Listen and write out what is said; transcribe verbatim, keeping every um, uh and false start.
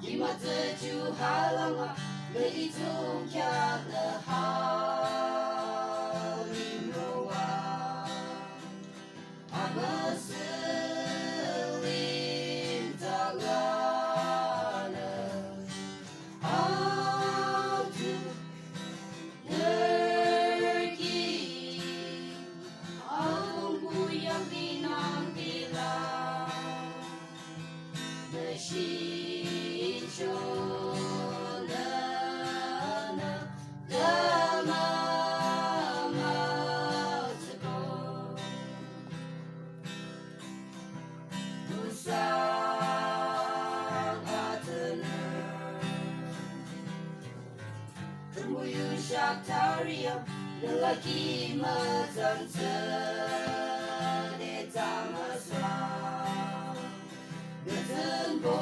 Mütsü ju ha langa, nü I thsungkheaknü ha limro ah. Amüsüh lim thalanü, ato nü ki, Atungpuh yam binang di la. Nü shihcho nünü tümü mütsüko. Nüsa atünü. Thrünpuh yu shak tari yam, nü laki mütsang tsüde tsa müsüa. Nü tsünbo